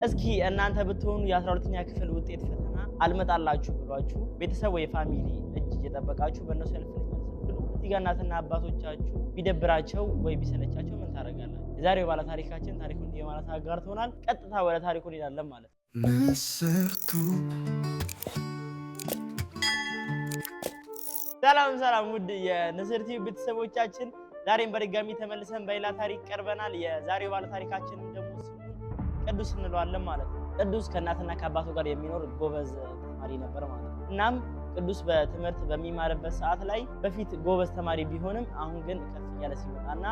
እስኪ እናንተ ብትሆኑ የ12ኛ ክፍል ውጤት ፈተና አልመጣላችሁ ብሏችሁ ቤተሰብ ወይ family እጅ እየጠበቃችሁ በእነሱ ያልፍልኛል ስትሉ እዚህ ጋር እናትና አባቶቻችሁ ቢደብራቸው ወይ ቢሰለቻቸው ምን ታደርጋላችሁ? የዛሬው ባለ ታሪካችን ታሪኩን እንዲህ ማለት አጋርቶናል። ቀጥታ ወደ ታሪኩ እንሄዳለን ማለት ነው። ንስርቱ። ሰላም ሰላም፣ ውድ የንስር ቲቪ ቤተሰቦቻችን፣ ዛሬም በድጋሚ ተመልሰን በሌላ ታሪክ ቀርበናል። የዛሬው ባለ ታሪካችንም ደግሞ ስሙን ቅዱስ እንለዋለን ማለት ነው። ቅዱስ ከእናትና ከአባቱ ጋር የሚኖር ጎበዝ ተማሪ ነበር ማለት ነው። እናም ቅዱስ በትምህርት በሚማርበት ሰዓት ላይ በፊት ጎበዝ ተማሪ ቢሆንም አሁን ግን ከፍ እያለ ሲመጣና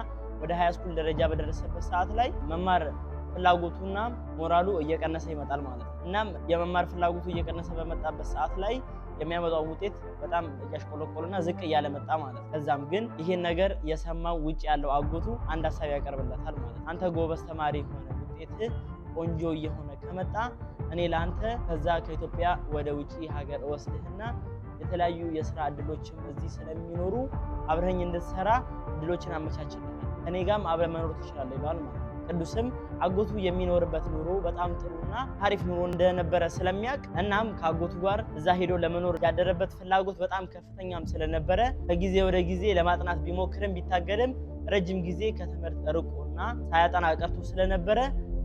ወደ high school ደረጃ በደረሰበት ሰዓት ላይ መማር ፍላጎቱና ሞራሉ እየቀነሰ ይመጣል ማለት ነው። እናም የመማር ፍላጎቱ እየቀነሰ በመጣበት ሰዓት ላይ የሚያመጣው ውጤት በጣም እያሽቆለቆለና ዝቅ እያለ መጣ ማለት ነው። ከዛም ግን ይሄን ነገር የሰማው ውጭ ያለው አጎቱ አንድ ሀሳብ ያቀርብለታል ማለት ነው። አንተ ጎበዝ ተማሪ ከሆነ፣ ውጤትህ ቆንጆ እየሆነ ከመጣ እኔ ለአንተ ከዛ ከኢትዮጵያ ወደ ውጭ ሀገር እወስድህና የተለያዩ የስራ እድሎችም እዚህ ስለሚኖሩ አብረኝ እንድትሰራ እድሎችን አመቻችልሃል፣ እኔ ጋም አብረን መኖር ትችላለህ ይለዋል ማለት ነው። ቅዱስም አጎቱ የሚኖርበት ኑሮ በጣም ጥሩና አሪፍ ኑሮ እንደነበረ ስለሚያውቅ እናም ከአጎቱ ጋር እዛ ሄዶ ለመኖር ያደረበት ፍላጎት በጣም ከፍተኛም ስለነበረ ከጊዜ ወደ ጊዜ ለማጥናት ቢሞክርም ቢታገልም ረጅም ጊዜ ከትምህርት ርቆና ሳያጠና ቀርቶ ስለነበረ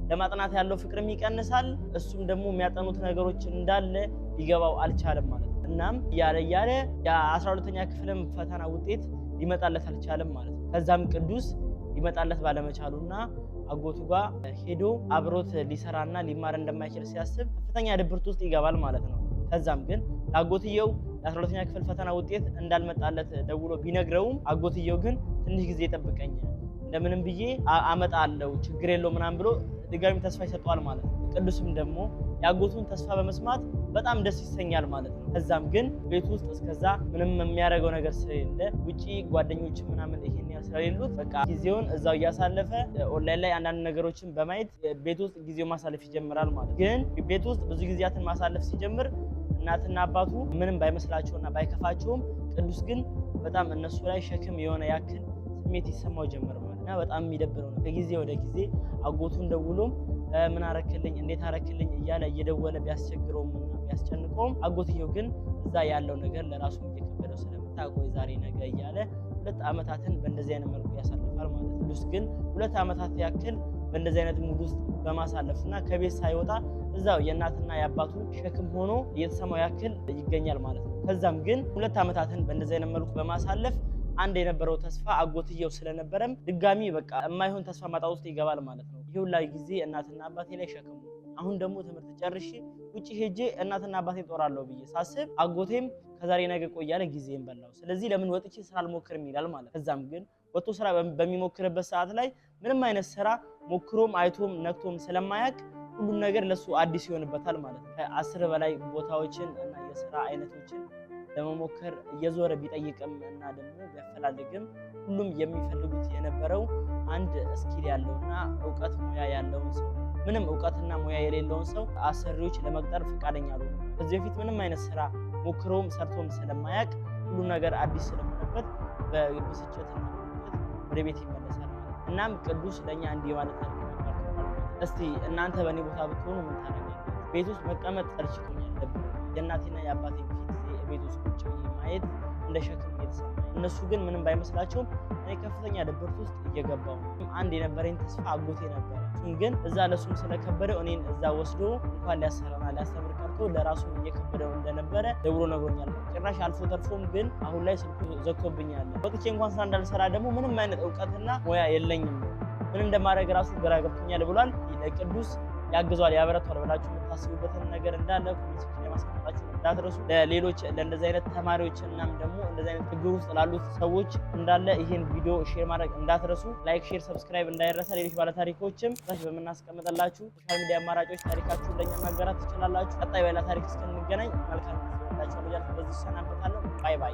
ለማጥናት ያለው ፍቅርም ይቀንሳል። እሱም ደግሞ የሚያጠኑት ነገሮች እንዳለ ሊገባው አልቻለም ማለት ነው። እናም እያለ እያለ የ12ኛ ክፍልም ፈተና ውጤት ሊመጣለት አልቻለም ማለት ነው። ከዛም ቅዱስ ሊመጣለት ባለመቻሉና አጎቱ ጋር ሄዶ አብሮት ሊሰራና ሊማር እንደማይችል ሲያስብ ከፍተኛ ድብርት ውስጥ ይገባል ማለት ነው። ከዛም ግን ለአጎትየው የ12ኛ ክፍል ፈተና ውጤት እንዳልመጣለት ደውሎ ቢነግረውም አጎትየው ግን ትንሽ ጊዜ ጠብቀኝ፣ እንደምንም ብዬ አመጣለሁ፣ ችግር የለው ምናምን ብሎ ድጋሚ ተስፋ ይሰጠዋል ማለት ነው። ቅዱስም ደግሞ የአጎቱን ተስፋ በመስማት በጣም ደስ ይሰኛል ማለት ነው። ከዛም ግን ቤት ውስጥ እስከዛ ምንም የሚያደርገው ነገር ስለሌለ፣ ውጪ ጓደኞች ምናምን ይሄን ያህል ስለሌሉት በቃ ጊዜውን እዛው እያሳለፈ ኦንላይን ላይ አንዳንድ ነገሮችን በማየት ቤት ውስጥ ጊዜው ማሳለፍ ይጀምራል ማለት ነው። ግን ቤት ውስጥ ብዙ ጊዜያትን ማሳለፍ ሲጀምር እናትና አባቱ ምንም ባይመስላቸውና ባይከፋቸውም ቅዱስ ግን በጣም እነሱ ላይ ሸክም የሆነ ያክል ስሜት ይሰማው ጀመር ማለት እና በጣም የሚደብረው ነው። ከጊዜ ወደ ጊዜ አጎቱን ደውሎም ምን አረክልኝ፣ እንዴት አረክልኝ እያለ እየደወለ ቢያስቸግረውም እና ቢያስጨንቀውም አጎትየው ግን እዛ ያለው ነገር ለራሱ እየከበደው ስለመጣ ቆይ ዛሬ ነገ እያለ 2 ዓመታትን በእንደዚህ አይነት መልኩ ያሳልፋል ማለት ነው። ቅዱስ ግን 2 ዓመታት ያክል በእንደዚህ አይነት mood ውስጥ በማሳለፍ እና ከቤት ሳይወጣ እዛው የእናትና የአባቱ ሸክም ሆኖ እየተሰማው ያክል ይገኛል ማለት ነው። ከዛም ግን 2 ዓመታትን በእንደዚህ አይነት መልኩ በማሳለፍ አንድ የነበረው ተስፋ አጎትየው ስለነበረም ድጋሚ በቃ የማይሆን ተስፋ ማጣት ውስጥ ይገባል ማለት ነው። ይህ ሁላ ጊዜ እናትና አባቴ ላይ ሸክሙ፣ አሁን ደግሞ ትምህርት ጨርሼ ውጭ ሄጄ እናትና አባቴን ጦራለሁ ብዬ ሳስብ አጎቴም ከዛሬ ነገ ቆይ እያለ ጊዜን በላው። ስለዚህ ለምን ወጥቼ ስራ አልሞክርም ይላል ማለት። ከዛም ግን ወጥቶ ስራ በሚሞክርበት ሰዓት ላይ ምንም አይነት ስራ ሞክሮም አይቶም ነክቶም ስለማያውቅ ሁሉም ነገር ለሱ አዲስ ይሆንበታል ማለት ነው። ከ10 በላይ ቦታዎችን እና የስራ አይነቶችን ለመሞከር እየዞረ ቢጠይቅም እና ደግሞ ቢያፈላልግም ሁሉም የሚፈልጉት የነበረው አንድ skill ያለውና እውቀት ሙያ ያለውን ሰው፣ ምንም እውቀትና ሙያ የሌለውን ሰው አሰሪዎች ለመቅጠር ፈቃደኛ አልሆኑም። ከዚህ በፊት ምንም አይነት ስራ ሞክሮም ሰርቶም ስለማያውቅ ሁሉም ነገር አዲስ ስለሆነበት በብስጭትና በቁጭት ወደ ቤት ይመለሳል ማለት ነው። እናም ቅዱስ ለእኛ እንዲህ ማለት ታሪክ ነበር። እስቲ እናንተ በእኔ ቦታ ብትሆኑ ምን ታደርጋላችሁ? ቤት ውስጥ መቀመጥ ሰልችቶኛል ነበር። የእናቴና የአባቴ ፊት ቤት ውስጥ ቁጭ ብዬ ማየት እንደ ሸክም እየተሰማኝ፣ እነሱ ግን ምንም ባይመስላቸውም እኔ ከፍተኛ ድብርት ውስጥ እየገባሁ ነው። አንድ የነበረኝ ተስፋ አጎቴ ነበረ። እሱም ግን እዛ ለሱም ስለከበደው እኔን እዛ ወስዶ እንኳን ሊያሰራና ሊያስተምር ቀርቶ ለራሱ እየከበደው እንደነበረ ደውሎ ነግሮኛል። ጭራሽ አልፎ ተርፎም ግን አሁን ላይ ስልኩ ዘግቶብኛል። ወጥቼ እንኳን ስራ እንዳልሰራ ደግሞ ምንም አይነት እውቀትና ሙያ የለኝም። ምን እንደማድረግ ራሱ ግራ ገብቶኛል ብሏል። ለቅዱስ ያግዟል፣ ያበረቷል ብላችሁ የምታስቡበትን ነገር እንዳለ comment section ላይ ማስቀመጣችሁ እንዳትረሱ። ለሌሎች ለእንደዚህ አይነት ተማሪዎች እናም ደግሞ እንደዚህ አይነት ችግር ውስጥ ላሉት ሰዎች እንዳለ ይሄን ቪዲዮ share ማድረግ እንዳትረሱ። Like፣ share፣ subscribe እንዳይረሳ። ሌሎች ባለታሪኮችም ታች በምናስቀምጥላችሁ social media አማራጮች ታሪካችሁን ለእኛ ማጋራት ትችላላችሁ። ቀጣይ በሌላ ታሪክ እስክንገናኝ መልካም ጊዜ ይሁንላችሁ እያልኩ በዚህ እሰናበታለሁ። Bye bye።